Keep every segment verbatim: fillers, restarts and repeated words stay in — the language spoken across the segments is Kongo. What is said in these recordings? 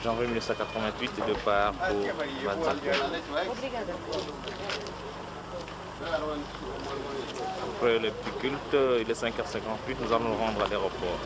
Janvier mille neuf cent quatre-vingt-huit, départ pour Banzakongo. Après le petit culte, il est cinq heures cinquante-huit, nous allons nous rendre à l'aéroport.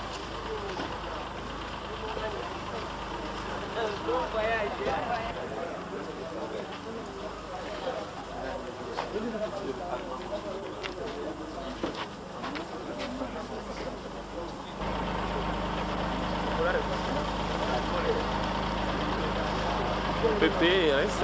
Pépé, reste.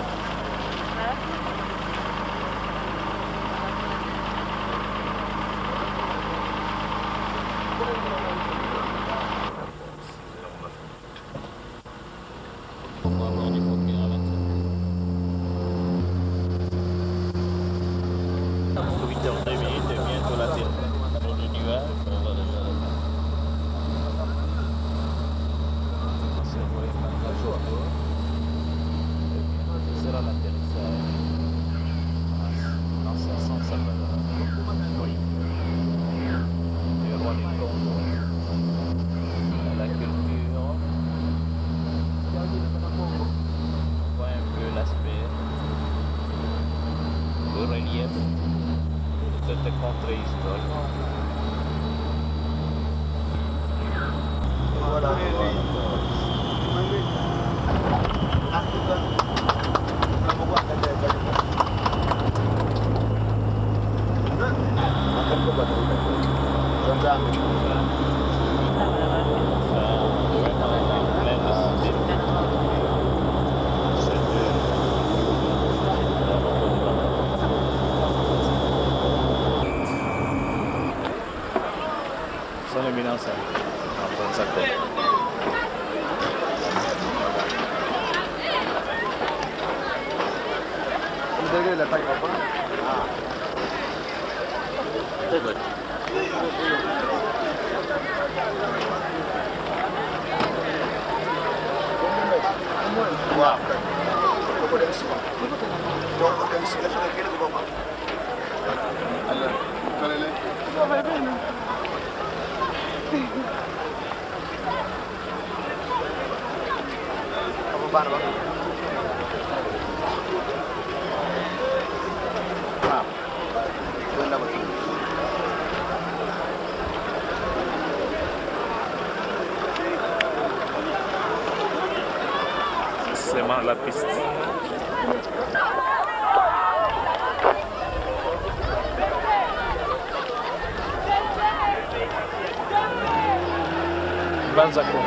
Huit heures deux minutes, et bientôt l'atterrissage. Sur le nuage, on va le faire. Ce sera l'atterrissage. L'ancien centre Salvador. Oui. Le roi du Congo. La culture. On voit un peu l'aspect, le relief de cette contrée historique. Voilà. Son éminence, hein. Ah, bon, d'accord. Vous avez la taille, papa ? Ah. Très bonne. Wow. C'est ma-, la piste. Banzakongo.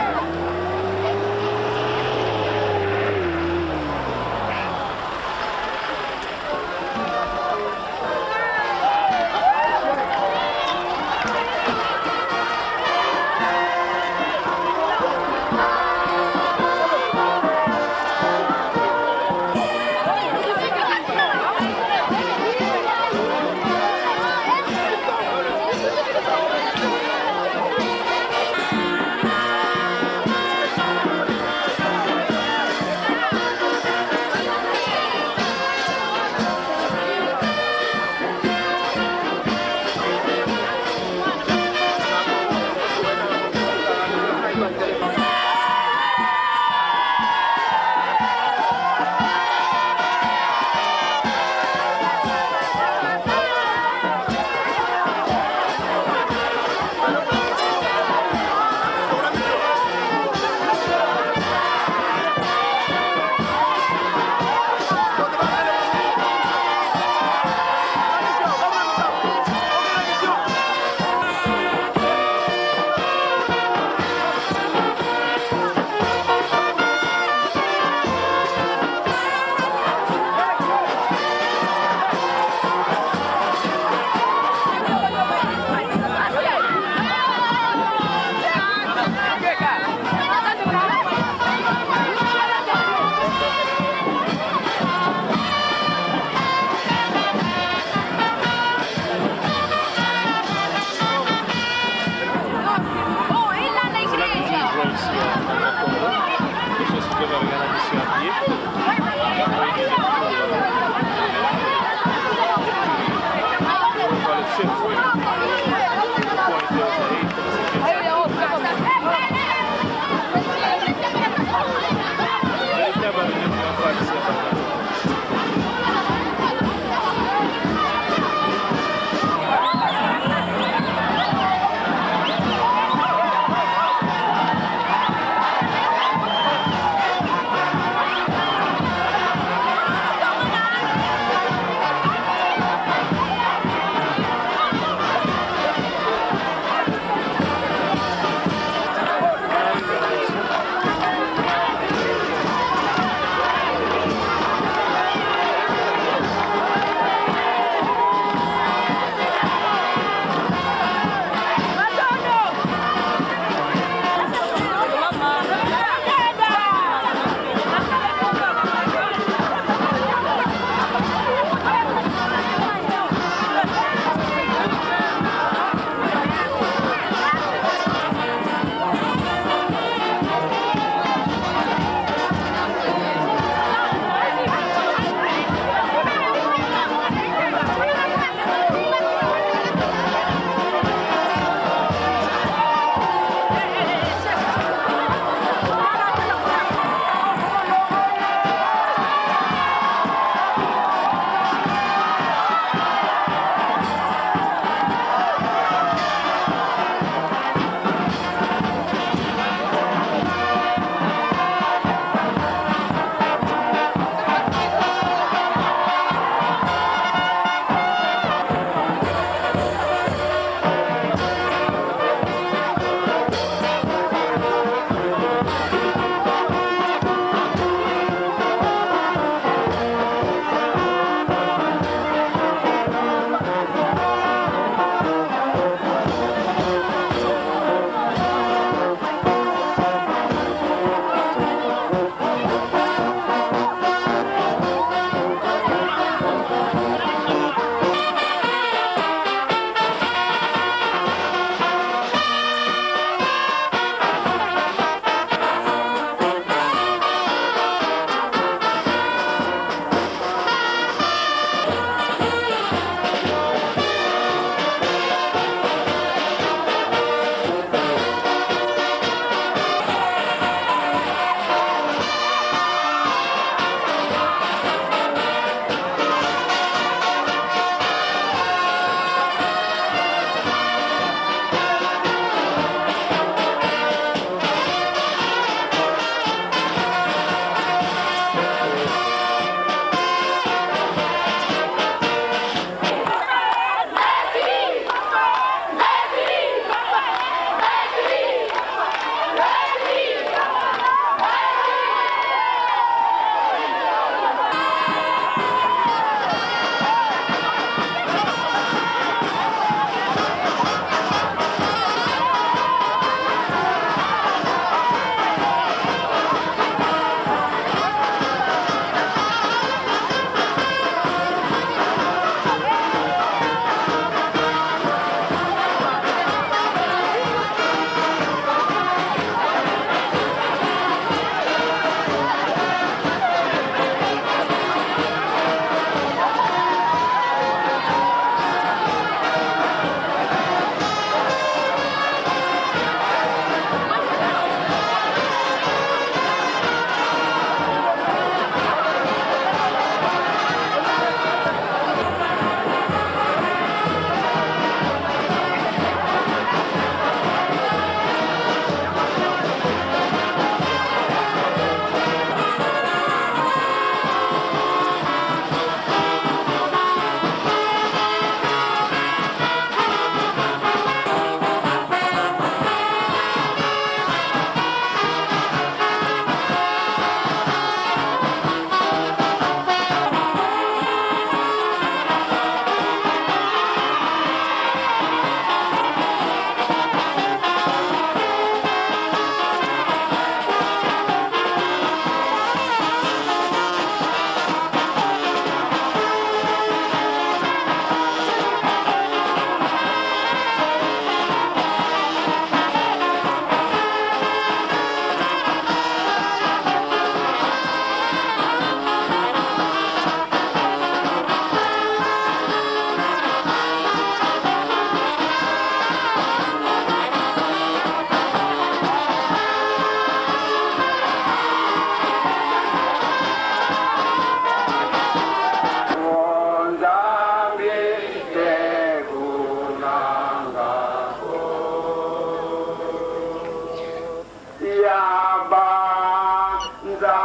Banza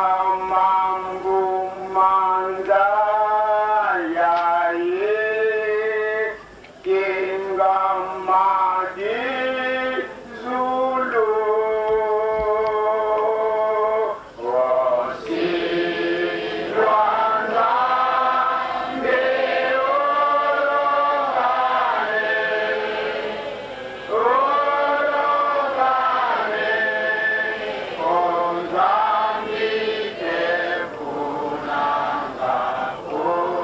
mambu manza yayi, kingama di zulu.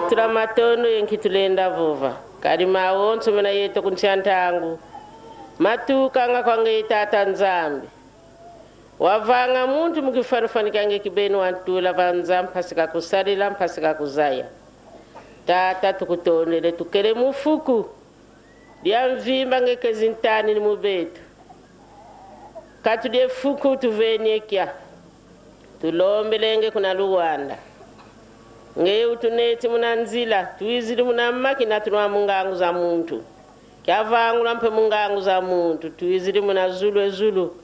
Tula matondo ye nki tulenda vova. Kadi mawonso mena yeto ku nsi a ntangu matukanga kwa ngeye Tata Nzambi. Wavanga muntu mu kifanifani kia nge kibeni, wantula va nza mpasi ka kusadila, mpasi ka kuzaya. Tata, tukutondele, tukele mu fuku dia mvimba nge kezi ntanini mu beto. Katu die fuku tuveni e kia. Tulombele nge kuna Luanda. Nge utuneti muna nzila, twizidi muna makina tunwa mu ngangu za muntu. Kiavangula mpe mu ngangu za muntu, twizidi muna zulu e zulu.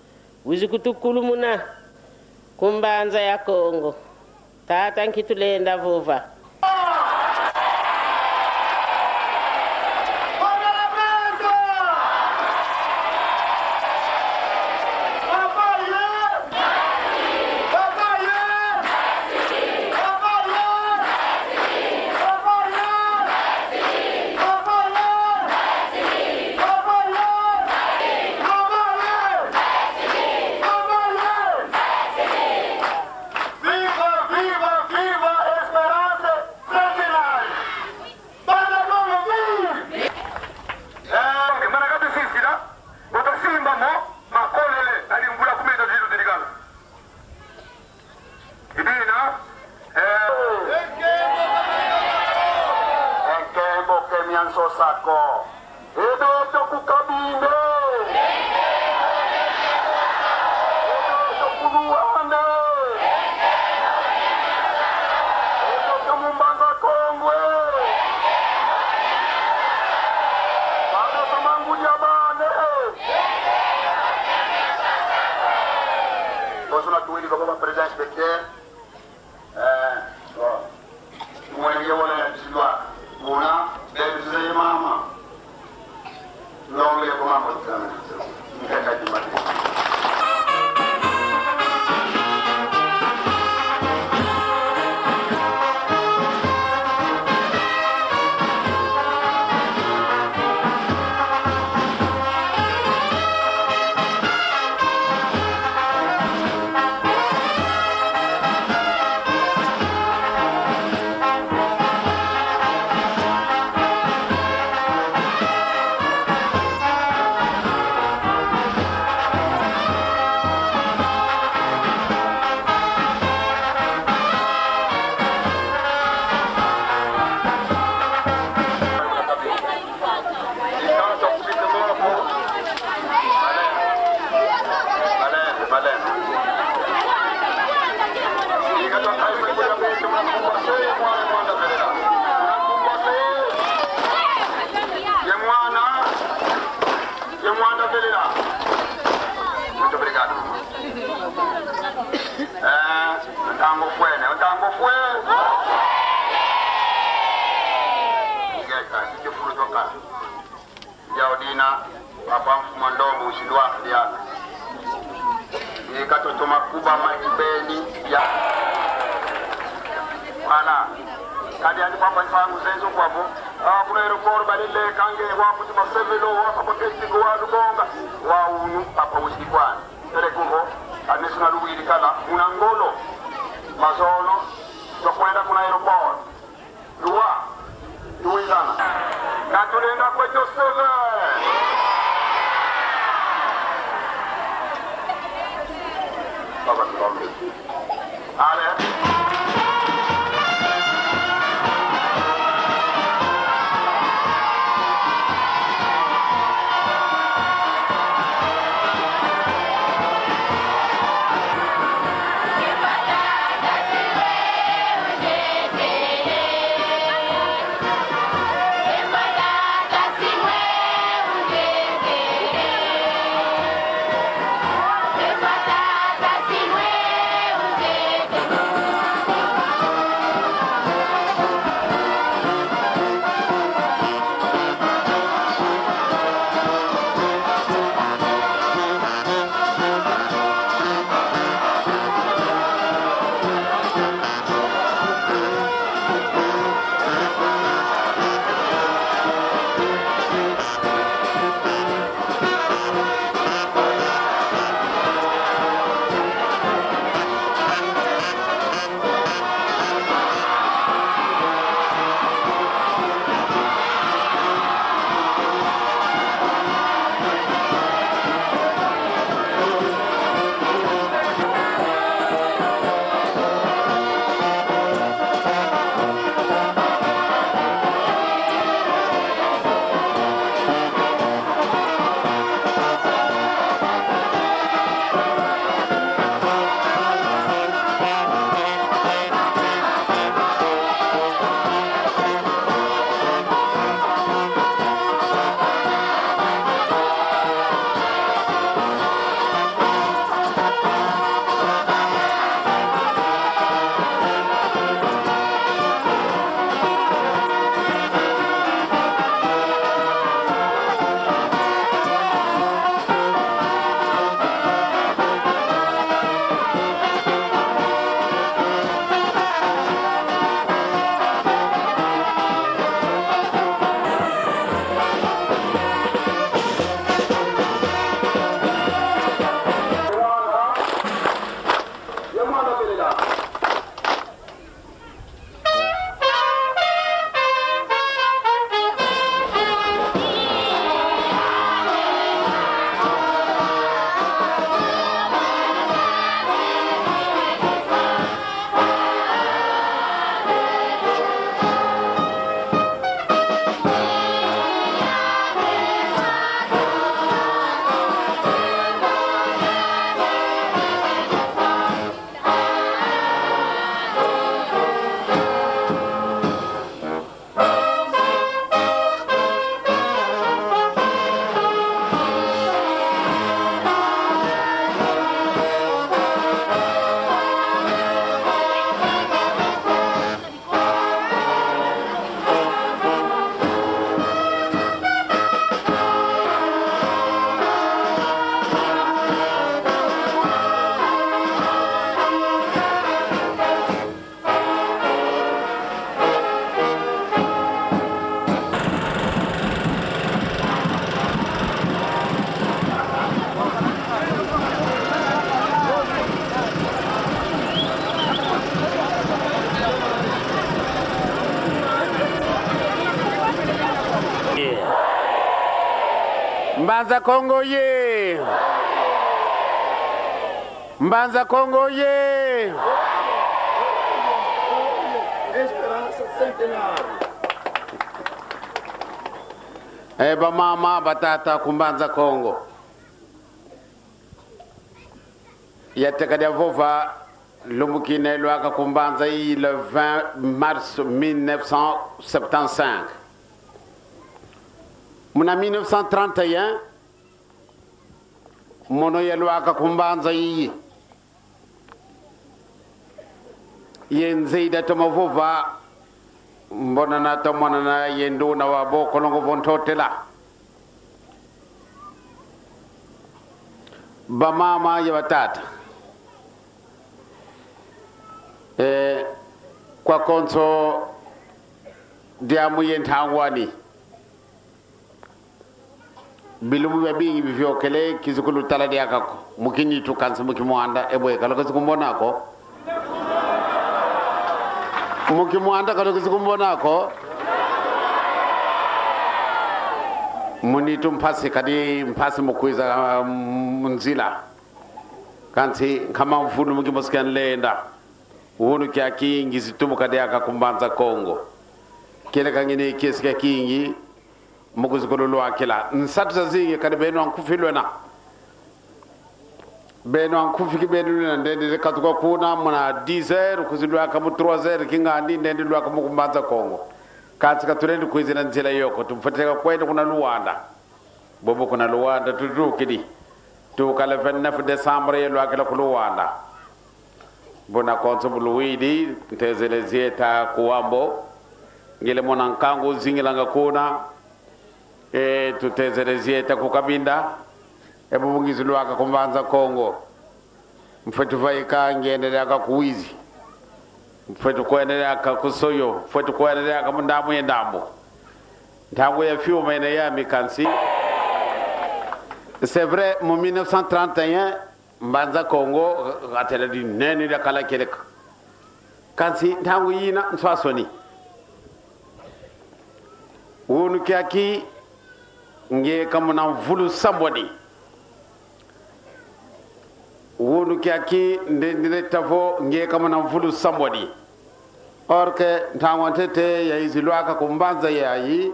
Wizi kutukulumuna ku Mbanza ya Kongo. Tata, nki tulenda vova? Viva, viva, viva Esperança Centenário! Mbanza Kongo vive! Eh, mana katusisila, bo tusimba mo makolele, ali mvula kumeta zilu dilikana. I dina, eh, e nkembo ke mia nsosa ko. E beto ku Cabinda. E beto ku Luanda. E beto ku Mbanza Kongo. Bana sa mangudi a bana. Bonso na tuwidi kwa ba président inspecteur. Eh, bon. Mwenge wala ya bisilwa. Kuna, bebe mzee mama. Ndombe kwa mama tukana. Nkaka kimati. Muito obrigado. Eh, ntangu fwene, ntangu fwe. Ngeta, kifulu toka. Ndia odina, papa mfumu a ndombe, usidwa diana. Ye katutoma kuba ma kibeni ya. Voilà. Kadi andi papa mpangu zezo kwavo. Ah, kuna aéroport balele kange wa kuti masevelo, wa papa kesti kwa Lukonga. Wa unu, papa usi kwana. Tele kuvo, amesu na luwidi kala, muna ngolo. Mazono, tukwenda kuna aéroport. Lua, tuwizana. Katulenda kweto sele. Baba tulombe. Allez. Mbanza Kongo ye! Mbanza Kongo ye! E bamama, batata, ku Mbanza Kongo. Yateka diavova, lumbu kina yalwaka ku mbanza yi le vingt mars mille neuf cent septante-cinq. Muna mille neuf cent trente et un, mono yalwaka ku mbanza yi. Ye nzeye da toma vova, mbonana tomonana ye nduna wa bo Kolongo vo ntotela. Bamama ye batata. Eh, kwa konso diambu ye ntangu ani. Bilumbu biabingi biviokele, kizi kulutala diaka ko. Mu kinitu kansi mu kimwanda, e bwe, ka lukwizi kumbona ko? Mu kimwanda ka lukwizi kumbona ko? Mu nitu mpasi, kadi mpasi mu kwiza, ah, mu nzila. Kansi nkama mvulu mu kimosi kia nlenda. Wunu kiaki ngizi tumuka diaka ku Mbanza Kongo. Kieleka ngina kiese kiakingi, mu kwizi kululwakila. Nsatu zazingi, kadi beno ankufi lwena. Beno ankufi kibeni lwena, ndendi katuka kuna muna dix heures, kwizi lwaka mu trois heures kingandi, ndendi lwaka mu ku Mbanza Kongo. Kansi ka tulendi kwizila nzila yo ko, tumfwete kwenda kuna Luanda. Bobo kuna Luanda tutukidi. Tuka le vingt-neuf décembre yalwakila ku Luanda. Buna konso bu luwidi, ntezele zieta ku Huambo. Ngile mona nkangu zingilanga kuna. E, tutezele zieta ku Cabinda. E, bubu ngizi lwaka ku Mbanza Kongo. Mfwete vaika, ngienda diaka ku Uíge. Mfwete kwenda diaka ku Soyo. Mfwete kwenda diaka mu ndambu ye ndambu. Ntangu ya fiuma ina yami kansi. C'est vrai, mu mille neuf cent trente et un, Mbanza Kongo, atela dinene diakala kieleka. Kansi ntangu yina nswaswani. Wunu kiaki ngieka muna mvulu sambwadi. Wunu kiaki nde, nde, nde tavo ngieka muna mvulu sambwadi. Or que ntangu ntete yayizi lwaka ku mbanza yayi,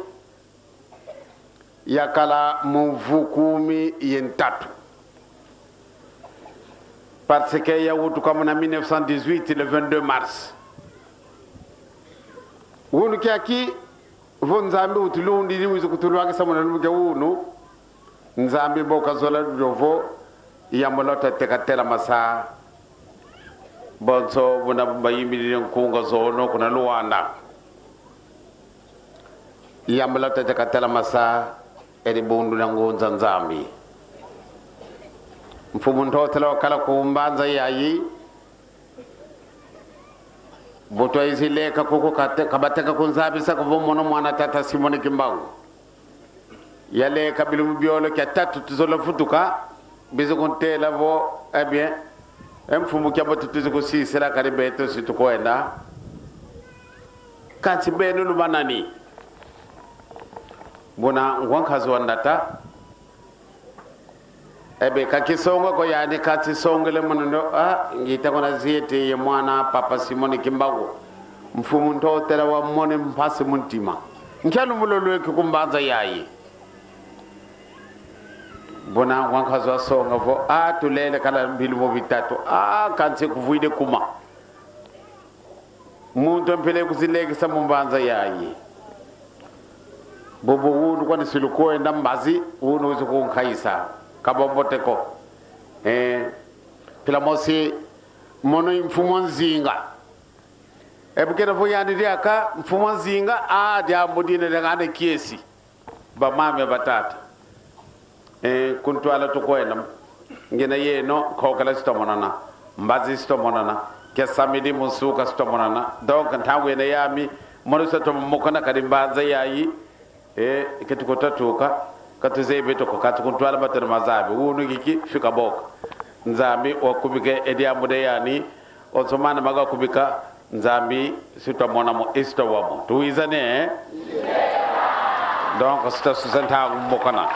yakala mu mvu kumi ye ntatu. Parce que yawutuka muna mille neuf cent dix-huit, le vingt-deux mars. Wunu kiaki, vo Nzambi utulundidi, wizi kutulwakisa muna lumbu kia wunu. Nzambi bo kazola dio vo, yambo lota teka tela masa. Bonso buna bayimbidi nkunga zono kuna Luanda. Yambo lota teka tela masa, e dibundu dia ngunza Nzambi. Mfumu Ntotela wakala ku mbanza yayi. Bu twayizi leka kuku kate-, ka bateka kunzabisa ko vo mono mwana tata Simon Kimbangu. Yaleka bilumbu biole kia tatu tuzola vutuka, bizi kuntela vo, eh bien, e mfumu, kiambote tuzi kusisila, kadi beto si tukwenda. Kansi beno luba nani? Buna ngwa nkazi wa ndata. Ebe, ka kisonga ko yandi, kansi songele mono ndo, ah, ngita kuna ziete ye mwana papa Simon Kimbangu. Mfumu Ntotela wamona mpasi mu ntima. Nkia lumbu lwalweke ku mbanza yayi? Buna ngwa nkazi wasonga vo, ah, tulele kala bilumbu bitatu. Ah, kansi kuvwidi kuma. Muntu mpila kuzilekisa mu mbanza yayi. Bobo wunu kwani si lukwenda mbazi, wunu wizi kunkaisa. Ka bambote ko. Eh, mpila mosi, mono i mfumu a Nzinga. E bu kena vo yandi diaka mfumu a Nzinga, ah, diambu dina diangana kiesi. Bamama ye batata. Eh, ku ntwala tukwenda. Ngina yeno, nkokela si twamonana. Mbazi si twamonana. Kia samedi mu nsuka si twamonana. Donc, ntangu yina yami, mono sa twamokana kadi mbanza yayi. Eh, ke tukutatuka. Ka tuzeyi beto ko, kansi ku ntwala matondo ma Nzambi. Wunu kiki, fika boka. Nzambi wakubika e diambu diani. Onso mana maga kubika, Nzambi, si twamona mo, si twawa mo. Tuwizane, eh? Donc, si twasusa ntangu mokana.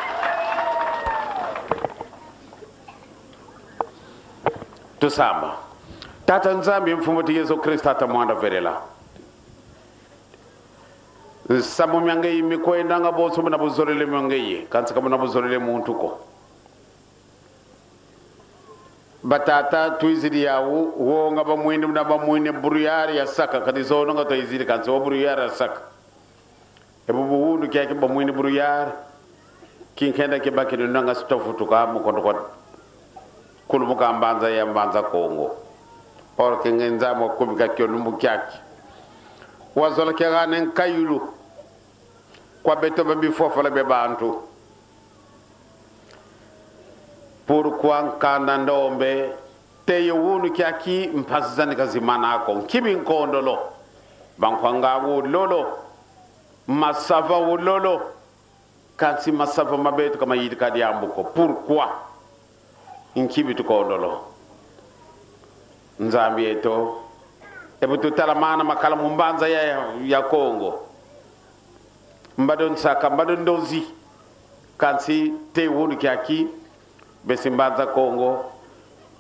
Tusamba. Tata Nzambi, Mfumu eto Yesu Kristu, Tata Mwanda Velela. Nsamu mia ngeye mikwendanga bonso muna buzolele mia ngeye, kansi ka muna buzolele muntu ko. Batata twizidi yawu, wonga bamwini muna bamwini brouillard ya saka, kadi zono nga twizidi kansi o brouillard ya saka. E bubu wunu kiaki bamwini brouillard, kinkenda kibakidi nanga si twavutuka mu kondo kwa kulumuka mbanza ya Mbanza Kongo. Or ke nge Nzambi wakubika kio lumbu kiaki. Wazola kiagane nkayulu kwa beto ba bifwafwala bia bantu. Pourquoi nkanda ndombe, teye wunu kiaki mpasi zani ka zimana ko? Nki binkondolo? Bankwanga wo lolo, masava wo lolo, kansi masava ma beto ka mayidika diambu ko. Pourquoi? Nki bitukondolo? Nzambi eto, e bu tutelamana makala mu mbanza ya, ya Kongo, mbado nsaka, mbado ndozi, kansi teye wunu kiaki, besi Mbanza Kongo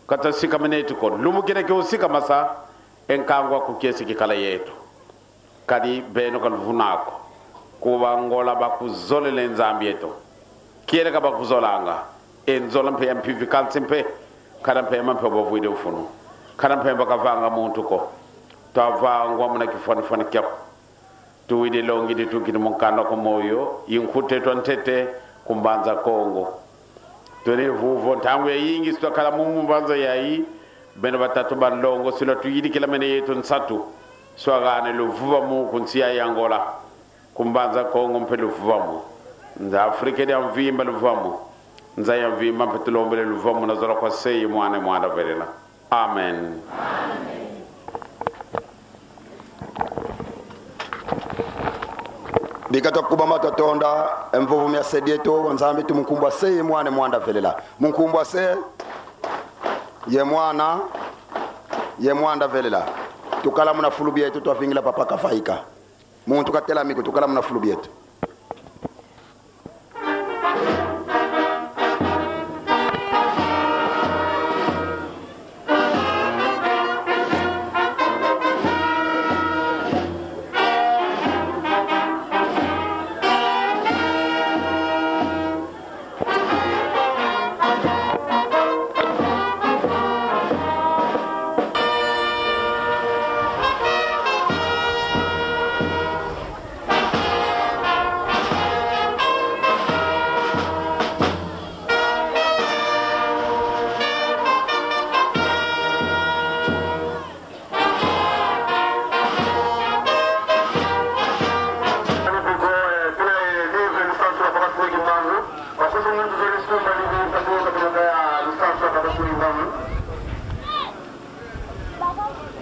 ka twasikamene yeto ko. Lumbu kina kiusikama sa, e nkangu aku kiese kikala yeto. Kadi beno ka luvuna ko. Ku ba Angola bakuzolele Nzambi eto. Kieleka bakuzolanga. E nzola mpe ya mpimpa kansi mpe, kana mpe ya mampe bavwidi mfunu. Kana mpe bakavanga muntu ko. Twavangwa muna kifwanifwani kiaku. Tuwidi longi ditukidi mu nkanda kwa moyo, i nkutu eto a ntete ku Mbanza Kongo. Twene vuvu ntangu yayingi si twakala mu mbanza yayi, beno batatu ba nlongo si lwatuyidikilamene yeto nsatu, si wagane luvuvamu ku nsi ya Angola, ku Mbanza Kongo mpe luvuvamu. Nza Afrika dia mvimba luvuvamu. Nza ya mvimba mpe tulombele luvuvamu na zola kwa Se ye Mwana ye Mwanda Velela. Amen. Bika twakubama twatonda, e mvovo mia Se dieto wa Nzambi eto mu nkumbu a Se ye Mwana ye Mwanda Velela. Mu nkumbu a Se ye Mwana ye Mwanda Velela. Tukala muna fulu bieto, twavingila Papa Kavaika. Muntu katelami ko, tukala muna fulu bieto.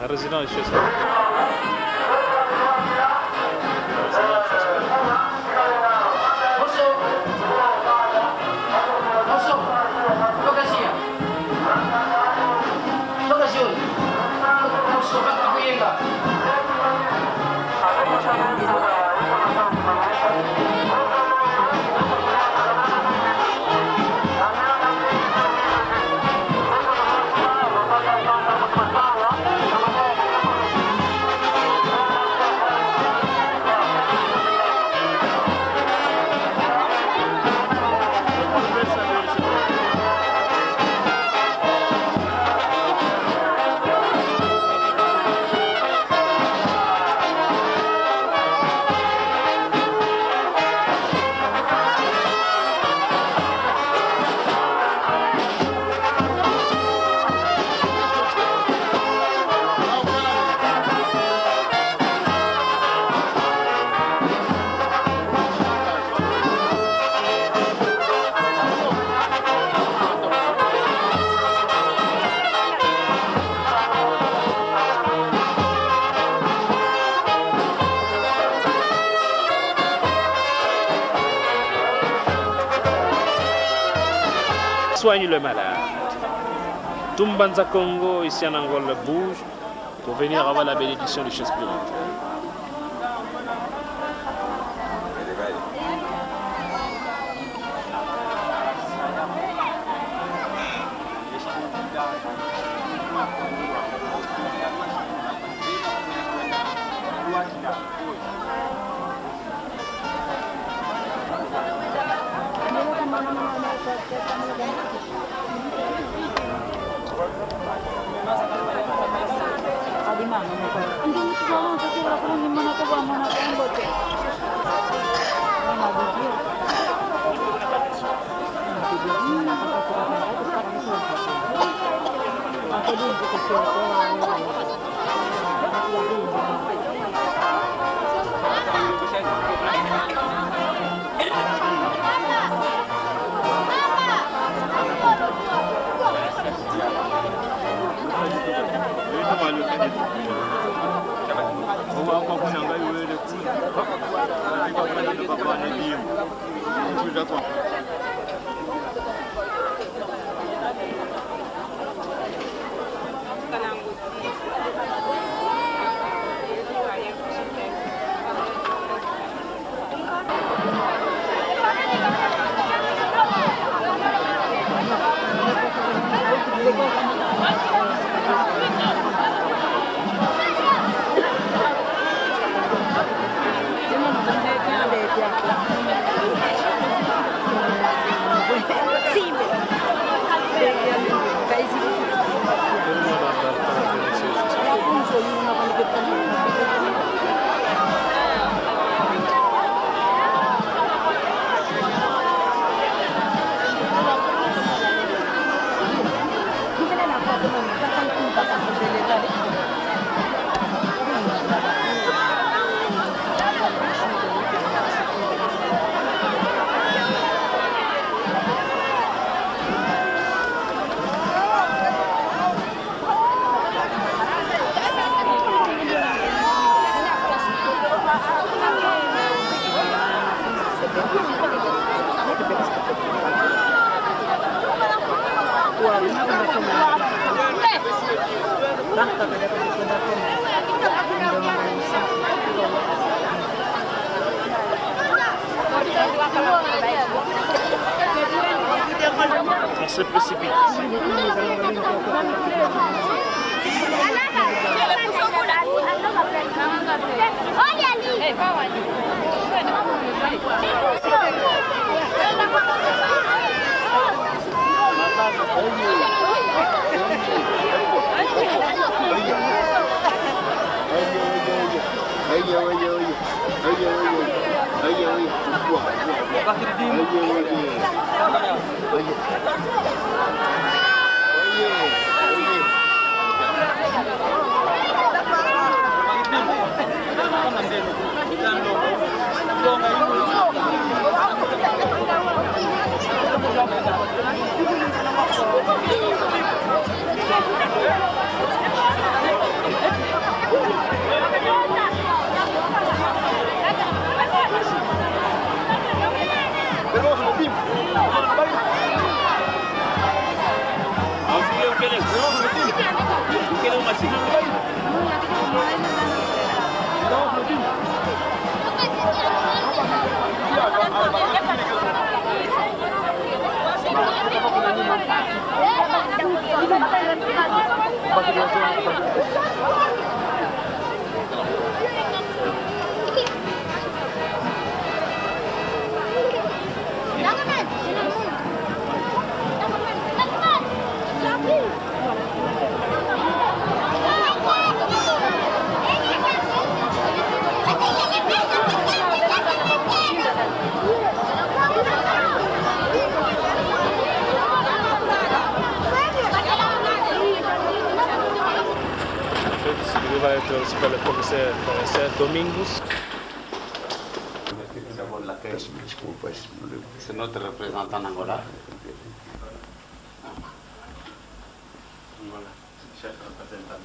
La résidence, je sais. Soigne le malade. Tout Mbanza Kongo, ici en Angola, bouge pour venir avoir la bénédiction du Saint-Esprit. On se précipite. Distribué va être reçu par le professeur, professeur Domingos. C'est notre représentant en Angola. Voilà, chef représentant.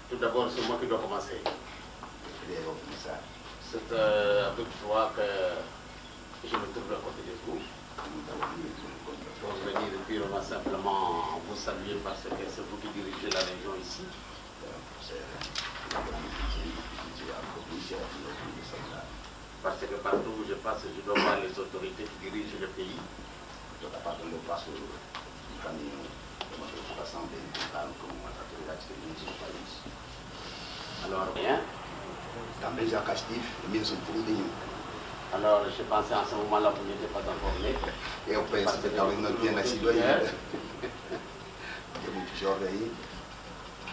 Tout d'abord, c'est moi qui dois commencer. C'est, euh, avec joie que je me trouve à côté de vous. Pour venir purement simplement vous saluer parce que c'est vous qui dirigez la région ici. Parce que partout où je passe, je dois voir les autorités qui dirigent le pays. Toda parte onde eu passo, caminho, uma preocupação bem claro com as autoridades que dirigem o país. Alors, hein? Também já cá estive, mesmo por nenhum. Alors, je pensais en ce moment-là, vous n'étiez pas encore né. Eu penso que talvez não tinha nascido ainda. Tinha muito jovem ainda.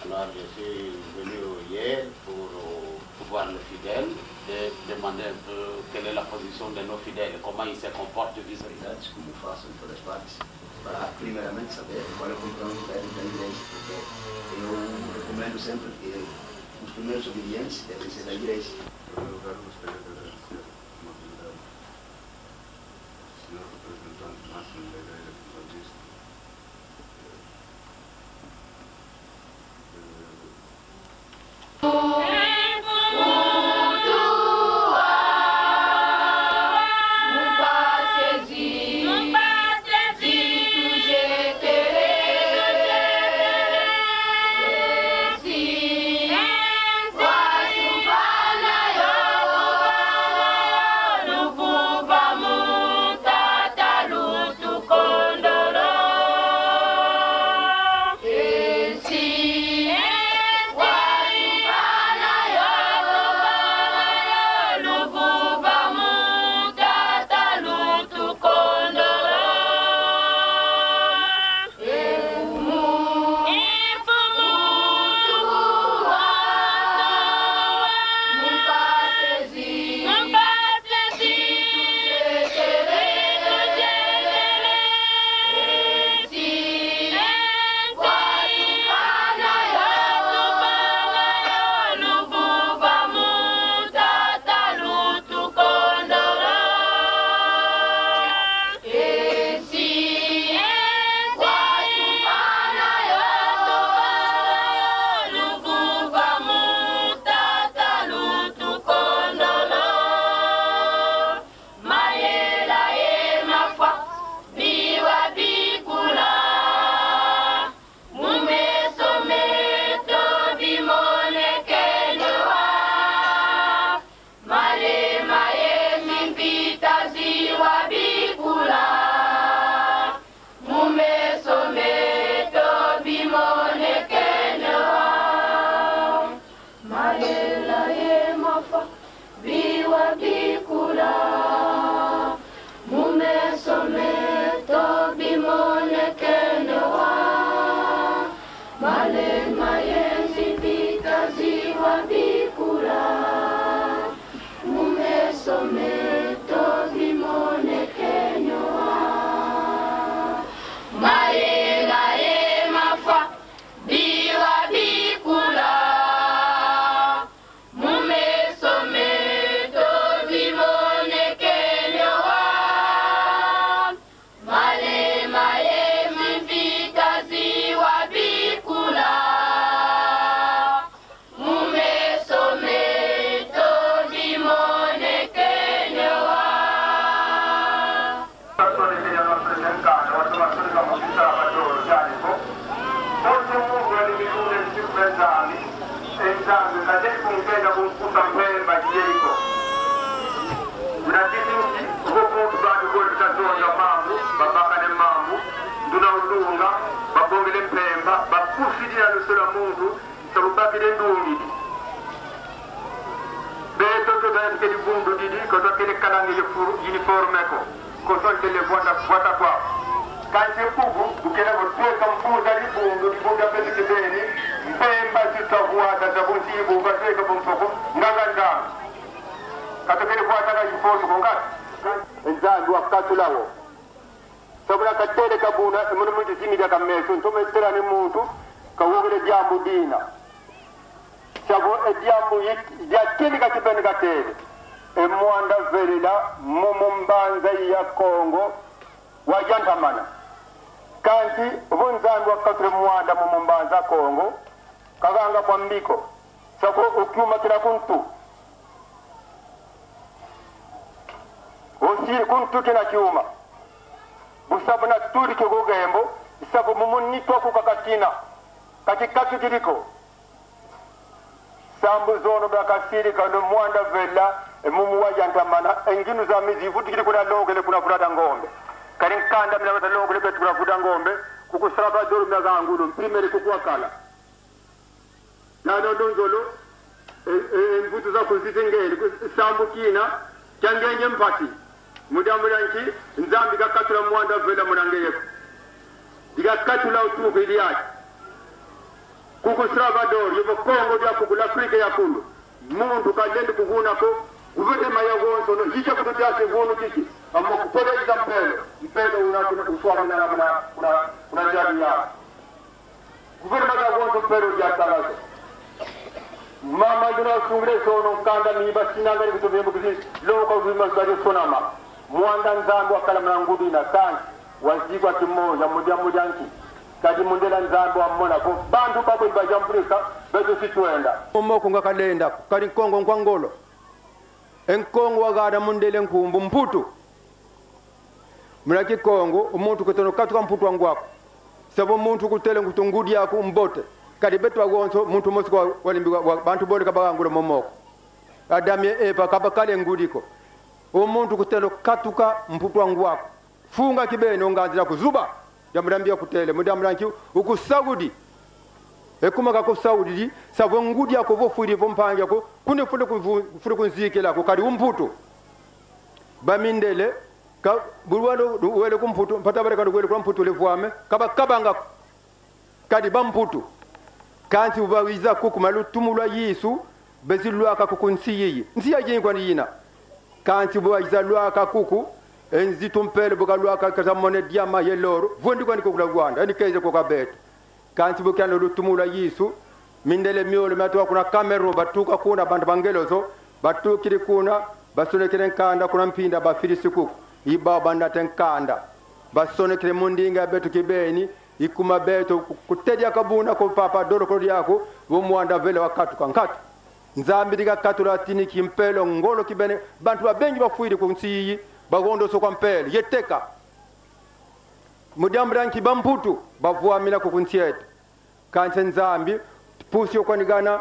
Alors, je suis venu hier pour, euh, voir les fidèles et demander un peu quelle est la position de nos fidèles, comment ils se comportent vis-à-vis. Como faço em todas partes, para primeiramente saber qual é o comportamento da, da igreja, porque eu recomendo sempre que os primeiros obedientes devem ser da igreja. Em primeiro lugar, eu gostaria de agradecer a oportunidade do senhor representante máximo da Igreja Adventista. Mayela ye mafa biwa bikula, mu meso meto bimonekene wa. Malema ye mvita ziwa bikula, mu meso meto bimonekene wa. Mayela ye mafa biwa bikula, mu meso meto bimonekene wa. Malema ye mvita ziwa bikula, mu meso meto bimonekene wa. Basonekene, basonekene nkanda, watu basoneka mu kisaba kio kiani ko. Muntu muntu ali milunde nsiku za Nzambi, e Nzambi kazeye kunkenda kunkusa mpemba yeye ko. Nati nti, vo muntu badi kole kazonza mambu, babakane mambu, nduna ulunga, babongele mpemba, bakusi dina luso lwa muntu, se lubakidi ndungidi. Beto tuta yantikidi vundu didi, ko twakele kalanga ye furu-, uniforme ko. Ko twakele vwanda, vwata kwa. Kansi kubu, bukele vo tweka mfuza dibundu, dibundu beto kibeni, mpemba zitwa vwata za bunsi bu batweka vo mfoko, nganga Nzambi. Ka twakele vwata ka uniforme ko ngatu. Nzambi wakatula wo. Sabula katele kabuna, e mono mu dizimi dia kameso, ntomo etela ni muntu, kawongele diambu dina. Savo e diambu yi-, diakele kakipeni katele. E Mwanda Velela, momo mbanza ya Kongo, wayantamana. Kansi, vo Nzambi wakatule Mwanda momo mbanza Kongo, kaganga kwa mbiko. Savo okiuma kina kuntu. Osi kuntu kina kiuma. Bu savo na tudi kio kugembo, savo mumu nitwa kukakakina. Kaki katu kidiko. Sambu zono bakasidi kanu Mwanda Velela, E mumu wa yantamana, e nginu zame zivutukidi kuna Longele, kuna Vula dia Ngombe. Kadi nkanda mina bata Longele beto kuna Vula dia Ngombe, kuku Salvador Miagangulu, mpimele kuku wakala. Tala ndonzolo, e, e, e mvutu zaku zizingele, ku sambu kina kia ngenge mpasi. Mu diambu dia nki? Nzambi kakatula Mwanda Vela muna ngeye ko. Dikakatula utuka idiadi. Kuku Salvador, yovo Kongo dia kuku, l'Afrique ya Kundu. Muntu kalendi kuvuna ko, guvernema ya wonsono, yiza kutudia kivunu kiki, amo kupeleza mpelo, mpelo una kuna kuswamina kuna, kuna, kuna jadi ya. Guvernema ya wonso mpelo dia tala zo. Mama nduna sungile zono nkanda mi basinanga ni kutu bembo kizi, loko zima zadi sonama. Mwanda Nzambi wakala muna ngudi na kansi, wazikwa kimoya mu diambu dia nki? Kadi mundele Nzambi wamona vo bantu babo ibajambulika, beto si twenda. Momoko nga kalenda, kadi Nkongo nkwa ngolo. E Nkongo wagana mundele nkumbu Mputu. Muna Kikongo, o muntu kuteno katuka mputu a ngwa aku. Savo muntu kutele nkutu ngudi aku mbote. Kadi beto bawonso, muntu mosi kwa walimbi wa, wa, bantu bole kabagangula momoko. Adama ye Eva kabakala e ngudi ko. O muntu kuteno katuka mputu a ngwa aku. Funga kibeni o nganzila kuzuba. Diambu dia mbi akutele, mu diambu dia nki? Ukusaudi. E kuma kakusaudidi, savo ngudi aku vo fwidi vo mpangi aku, kuni fwidi kunvu-, fwidi kunzikila ko, kadi u Mputu. Bamindele, ka, bu wele, wele ku Mputu, mpata bale kanu wele ku Mputu levwame, kaba, kabanga ko. Kadi ba Mputu. Kansi bu bawiza kuku mu lutumu lwa Yesu, bezi lwaka kuku nsi yiyi. Nsi ya yingi kwani yina. Kansi bu bawiza lwaka kuku, e nzitu mpelo bu kalwaka kata mone diama ye loro, vwendi kwani kuku la Rwanda, yani keze kuku a beto. Kansi bu kiana lutumu lwa Yesu, mindele miole miatuka kuna Cameroun, batuka kuna bantu ba ngelo zo, batukidi kuna, basonekele nkanda kuna mpinda bafidisi kuku, i bau banata e nkanda. Basonekele mu ndinga ya beto kibeni, i kuma beto ku-, kutedia kabuna ko papa dolo ko diaku, vo Mwanda Vela wakatuka nkatu. Nzambi dikakatula tini kimpelo ngolo kibeni, bantu babengi bafwidi ku nsi yiyi, bagondoso kwa mpelo, yeteka. Mu diambu dia nki? Ba Mputu bavwamina kuku nsi eto. Kansi Nzambi, pusi yo kwani gana,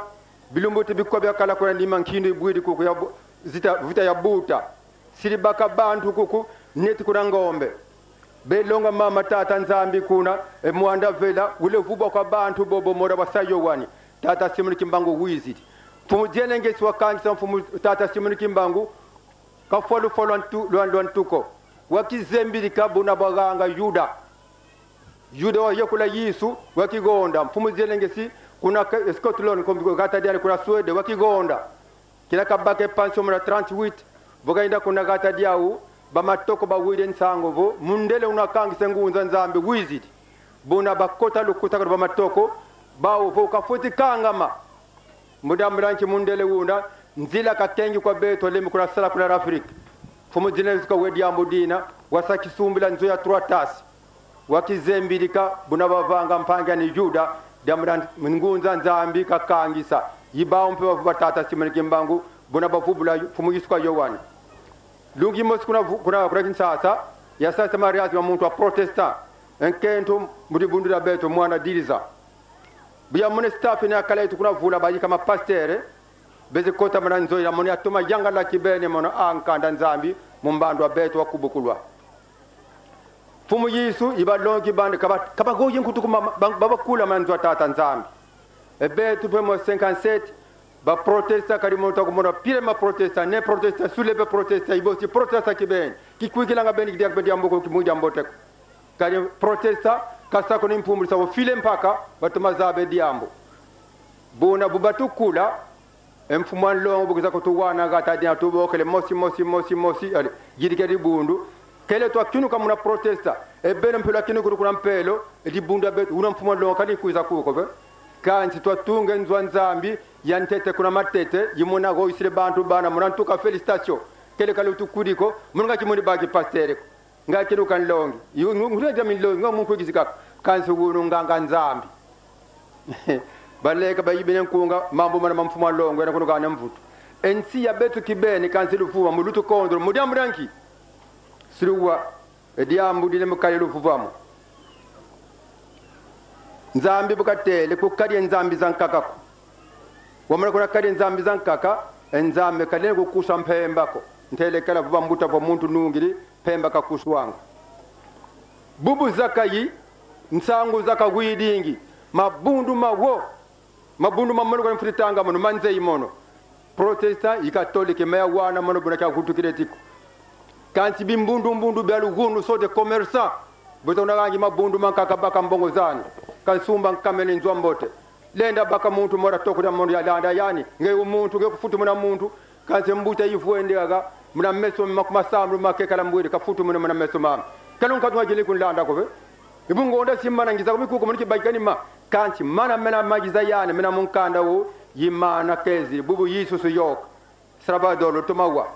bilumbu ti bikwa biakala kuna nima nkindu ibwidi kuku ya bu-, zita, vita ya buta. Sidi baka bantu kuku, neti kuna Ngombe. Belonga mama Tata Nzambi kuna, e Mwanda Vela, wele vubwa kwa bantu bobo mora basa Yoane. Tata Simoni Kimbangu wizidi. Mfumu Dienengesi wakangisa mfumu Tata Simoni Kimbangu, kafwa lufwa lwa ntu-, lwa, lwa ntu ko. Wakizembidika buna baganga Yuda. Yuda wayekula Yesu, wakigonda. Mfumu Dienengesi, kuna ka-, Scotland, ku gata diani kuna Suède, wakigonda. Kina kabaka e pension muna trente-huit, vo kayenda kuna gata diau, ba Matoko bawidi nsangu vo, mundele una kangisa ngunza Nzambi wizidi. Buna bakota lukutakanu ba Matoko, bau vo kafweti kangama. Mu diambu dia nki mundele una, nzila kakengi kwa beto, lemi kuna sala kuna l'Afrique. Mfumu Dienengesi kawe diambu dina, wasa kisumbila nzo ya Trois Tasses. Wakizembidika, buna bavanga mpangi ani Yuda, diambu dia ngunza Nzambi kakangisa. I bau mpe bavuba Tata Simoni Kimbangu, buna bavubula Mfumu Yesu kwa Yoane. Lungi mosi kuna vu-, kuna, kuna Kinshasa, yasasa mariage ma muntu wa protestant. E nkento mu dibundu dia beto, mwana Diriza. Bu yamona staff ni akala yeto kuna vula, bayika ma pasteur, bezi kota muna nzo, yamona yatoma yangala kibeni, mono a nkanda Nzambi, mu mbandu a beto wakubukulwa. Mfumu Yesu, i balongi bandi, kaba-, kabagoyi nkutu kuma, ba-, babakula muna nzo a Tata Nzambi. E beto mpe mu cinquante-sept, ba protestant, kadi muntu akumona pile ma protestant, ne protestant, sule pe protestant, i bosi protestant kibeni, kikwikilanga beni kidia kibeni diambu ko, kimu diambote ko. Kadi protestant, kasakuni mpumbulu sa vo file mpaka, batoma zaba e diambu. Buna bu batukula, e mfumu a nlongo bu kiza kutuwana gata dia tubokele mosi, mosi, mosi, mosi, ale, yidika dibundu. Kele twakinuka muna protestant, e beno mpe lwakinukidi kuna mpelo, e dibundu dia beto, una mfumu a nlongo kani kwiza kuko ve. Kansi twatunga e nzo a Nzambi ya ntete kuna matete, i muna goyisidi bantu bana, muna ntuka, félicitations. Kele ka lutukudi ko, muna nga kimoni baki pasteur ko. Nga kinuka nlongi. Yu-, ngu-, ngudi dia minlongi, nga mu nkwikizika. Kansi wunu nganga Nzambi. Baleka bayibine nkunga, mambu mana ma mfumu a nlongo, yena kunukana mvutu. E nsi ya beto kibeni, kansi luvuvamu, lutukondolo, mu diambu dia nki? Si luwa, e diambu dina mu kadi luvuvamu. Nzambi bu katele, kukadi e nzambi zankaka ko. Wamana kuna kadi e nzambi zankaka, E Nzambi ka lenda kukusa mpemba ko. Ntele kala vo bambuta vo muntu nungidi, mpemba kakuswanga. Bubu Zakayi, nsangu zakawidingi, mabundu mawo, mabundu ma mono kwa mfweti tanga mono, ma nzeyi mono. Protestant, i catholique, ma yawana mono buna kia kutukile tiko. Kansi bimbundu-mbundu bia lugunu, sont des commerçants. Beto na gangi mabundu mankaka, baka mbongo zani. Kansumba nkamene nzwa mbote. Lenda baka muntu mora toko dia mono yalanda yani. Nge u muntu, nge kufutumuna muntu. Kansi mbuta yifwende aga. Muna meso ma kuma sambulu ma kekala mbwiri. Kafutumuna muna meso mame. Kanu nkatu ngagili kunlanda ko ve. I bu ngonda simana ngiza ko, mikuku muni kibaki kani ma. Kansi mana mena ma ngiza yani, mena mu nkanda wo, i mana kezi, bubu Yesus yoka. Salvador, toma wa.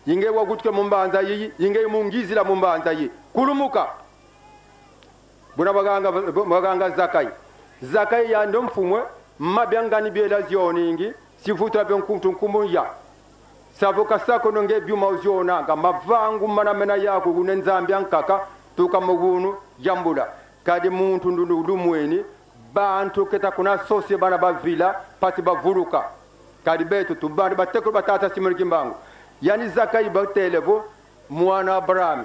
I nge wawutuka mu mbanza yi, i nge mu ngizila mu mbanza yi. Kulumuka. Buna baganga, baganga Zakayi. Zakayi yandi o mfumu e, ma bia ngani biela zioningi, si vutula bia nkuntu nkumbu ya. Sa vo ka sa ko, nge biuma ozionanga, mavangu mana mena yaku, une Nzambi ankaka, tuka mu wunu, yambula. Kadi muntu ndundu lumweni, bantu keta kuna sosi bana bavila, mpasi bavuluka. Kadi beto tu bantu batekolo ba tata Simoni Kimbangu. Yani Zakayi batele vo, mwana Abraham,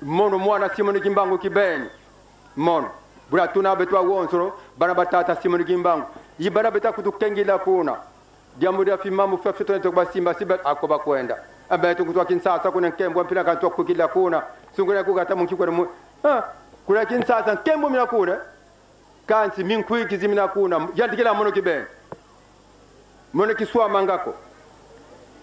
mono mwana Simoni Kimbangu kibeni. Mono. Buna tuna beto awonsono, bana ba tata Simoni Kimbangu. I bana beta kutukengila kuna. Diambu dia fima mu fia fito neto basimba, simba, ako bakwenda. Abe tu kutwa Kinshasa kuna nkembo, mpila kantwa kukila kuna. Sungula kugata mu nki kuna mu. Ah, kuna Kinshasa, nkembo mina kuna. Kansi minkwiki zimina kuna, yantikila mono kibeni. Mono kiswamanga ko.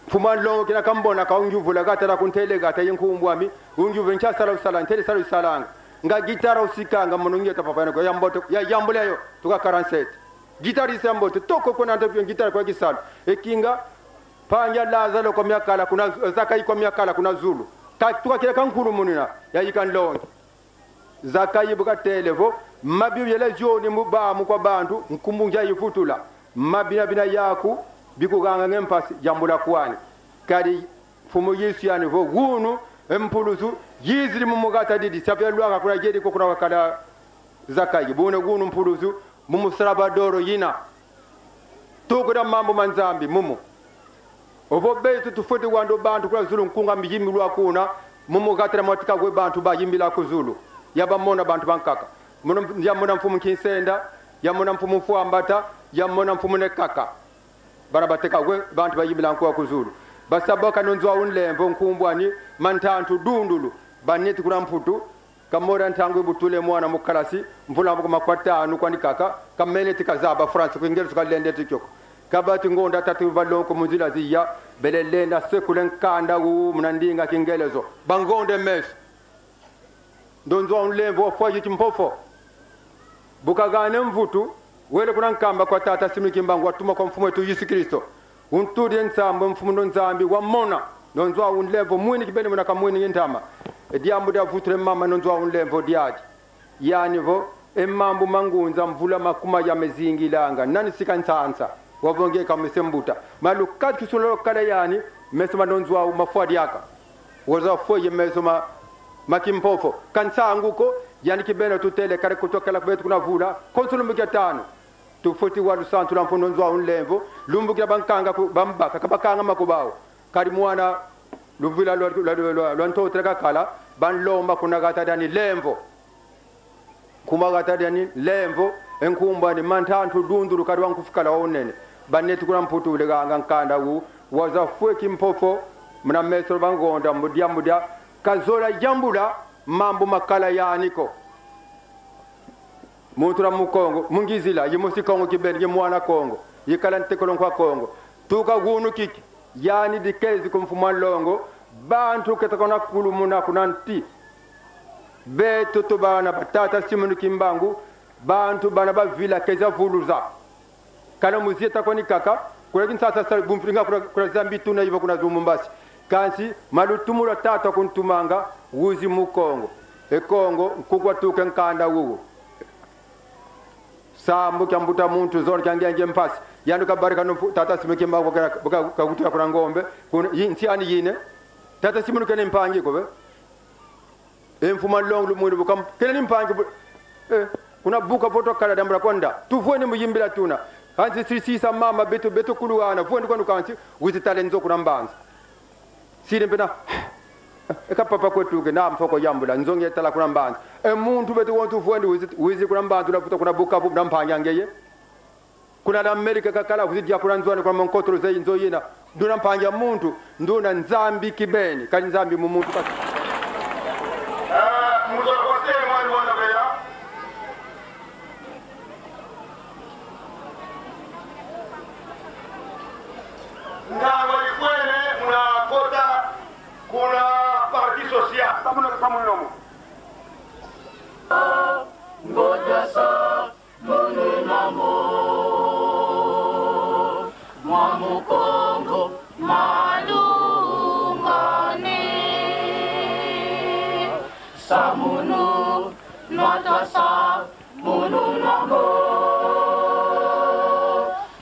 Mfumu a nlongo kina kambona ka ungyuvula gata dia kuntele gata ye nkumbu ami, ungyuvula nkia sala usala, ntele sala usalanga. Nga gitara usikanga mono ngieta papa yana ko, ya mbote, ya yambula yo, tuka quarante-sept. Guitariste ya mbote, toko kuna nte pio gitara kwa kisalu. E kinga, mpangi a Lazaro kwa miakala kuna, Zakayi kwa miakala kuna zulu. Ka, tuka kila kankulu munina, ya yika nlongi. Zakayi bu katele vo, mabi biela zioni mu bamu kwa bantu, nkumbu ngia yivutula. Mabi na bina yaku, bikuganga nge mpasi, yambula kwani. Kadi Mfumu Yesu yani vo, wunu, e mpuluzu, yizidi mu mugata didi, sa via lwaka kuna Yeriko kuna wakala Zakayi. Buna wunu mpuluzu, mu mu Salvador yina. Tuku dia mambu ma Nzambi, mumu. Ovo beto tufwete wanda o bantu kuna zulu nkunga miyimbilwa kuna, mu mu gata dia mwatika kwe bantu bayimbila ku zulu. Ya bamona bantu bankaka. Muna, ya mona mfumu Kinsenda, ya mona mfumu Mfwambata, ya mona mfumu Nekaka. Bana bateka kwe bantu bayimbila nkunga ku zulu. Basabaka nonzo a unlemvo nkumbu ani, Mantantu Dundulu. Baneti kuna Mputu, kamona ntangu ibutule mwana mu kalasi, mvula makumi makwatanu kwani kaka, kamene ti kazaba français, ku Ingeleza kalende ti kioko. Kabati ngonda tatu balonko mu nzila ziya, bele lenda sekula nkanda wu muna ndinga Kingelezo. Bangonde meso. Ndonzo a unlemvo wafwa ye kimpofo. Bu kagane mvutu, wele kuna Nkamba kwa tata Simoni Kimbangu, watuma kwa Mfumu wetu Yesu Kristo. Untudi e nsambwe, Mfumu ndo Nzambi wamona. Ndonzo a unlemvo mwini kibeni muna kamwini ntama. E diambu diavutule mama ndonzo a unlemvo diadi. Yani vo, e mambu ma ngunza mvula makumi ya mezingilanga. Nani sika nsansa? Wavonge ka mese mbuta. Malu kati kisula kala yani, meso ma ndonzo a mafwa diaka. Waza fwe ye meso ma, ma kimpofo. Ka nsangu ko, yani kibeni tutele kale kutokela kwetu kuna vula. Konso lumbu kia tanu. Tufweti wa lusantu lwa mfumu ndonzo a unlemvo, lumbu kia bankanga ku, bambaka, ka bakanga makubawo. Kadi mwana, luvila lwa, lwa, lwa, lwa, lwa Ntotela kakala, banlomba kuna gata diani Lemvo. Kuma gata diani Lemvo, e nkumbu ani Mantantu Dundulu kadi wa nkufukala wa unene. Baneti kuna Mputu uleganga nkanda wu, waza fwe kimpofo, muna meso bangonda, mudia, mudia, kazola yambula, mambu makala yani ko. Muntu na mu Kongo, mu ngizila, ye musi Kongo kibeni, ye mwana Kongo, ye kala ntekolo nkwa Kongo. Tuka wunu kiki, yani dikezi ku mfumu a nlongo, bantu keta kuna kulumuna kuna nti. Beto tu bana ba tata Simoni Kimbangu, bantu bana bavila keza vuluza. Kana mu zieta kwani kaka, kuna Kinshasa sa bumfinga kuna, kuna Zambie tuna iva kuna Lubumbashi. Kansi, ma lutumu lwa tata kuntumanga, wuzi mu Kongo. E Kongo, nkuku atuka e nkanda wuwu. Sambu kia mbuta muntu, zona kia ngenge mpasi. Yandi kabarika no mfu-, tata Simoni Kimbangu ka, ka, ka, kutula kuna Ngombe. Kuna, yi, nsi ani yina. Tata Simoni kena mpangi ko ve. E mfumu a nlongo lumwini bu kam-, kena ni mpangi bu-, eh, kuna buka vo twakala diambu dia kwanda. Tuvweni mu yimbila tuna. Kansi si, si, sisa mama beto, beto kulu wana, vwendi kwanu kansi, wizi tala e nzo kuna mbanza. Sidi mpe na, e ka papa kwetu ke, na mfoko yambula, nzo nge tala kuna mbanza. E muntu beto wonso vwendi wizi, wizi kuna mbanza, na vuta kuna Bukavu, na mpangi a ngeye. Kuna l'Amérique kakala, wizi dia kuna nzo ani, kuna mankotolo za nzo yina. Nduna mpangi a muntu, nduna Nzambi kibeni, kadi Nzambi mu muntu kaka. Eh, mutu wa kose mwana mwana beya. Ntangu ifwene muna kota kuna parti social. Pamuno, pamuno mo. Ngodasa munu mamo, mwa Mukongo malungane. Sa munu, nwata sa munu mamo,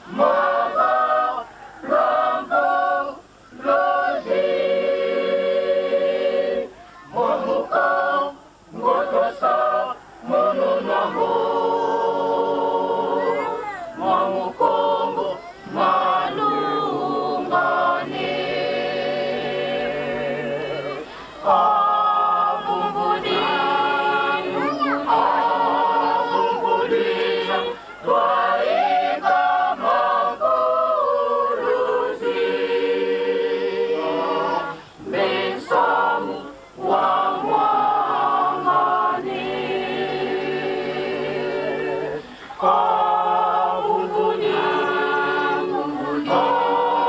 mama, rambo, lozi, mwa Mukongo twasa munu mamo, mwa Mukongo malungane. Abumbudi, abumbudi, twaika mavuluzi, mbe nsamu wa mwangane. Abumbudi,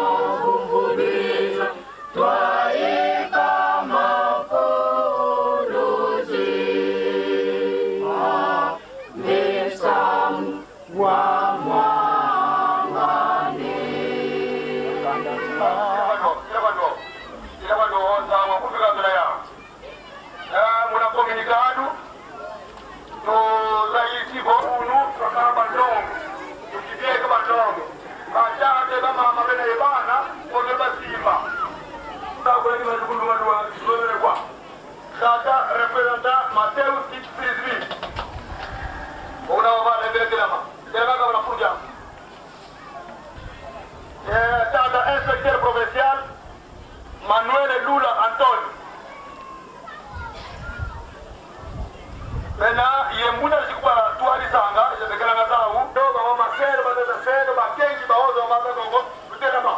abumbudi, twaika mavuluzi, mbe nsamu wa mwangane. Ila bano, ila bano, ila bano, ntangu kufika nzila ya. Eh, muna comunicado, tuzayisi vo unu, twakala banlongo, tukibieka banlongo. Batata, bamama, bena ye bana, vo basimba. Sabu ni majukumu maduwa, kwa. Tata représentant Mateus Frisby. Una wa bana bele telama. Telama kabla kuja. Eh, tata inspecteur provincial Manuel Lula Antonio. Bena ye muna zikuba twadisanga, ye bekelanga zau. Ndo ba wa maselo, ba tata selo, ba kengi, ba ozo, ba Kongo, kutelama.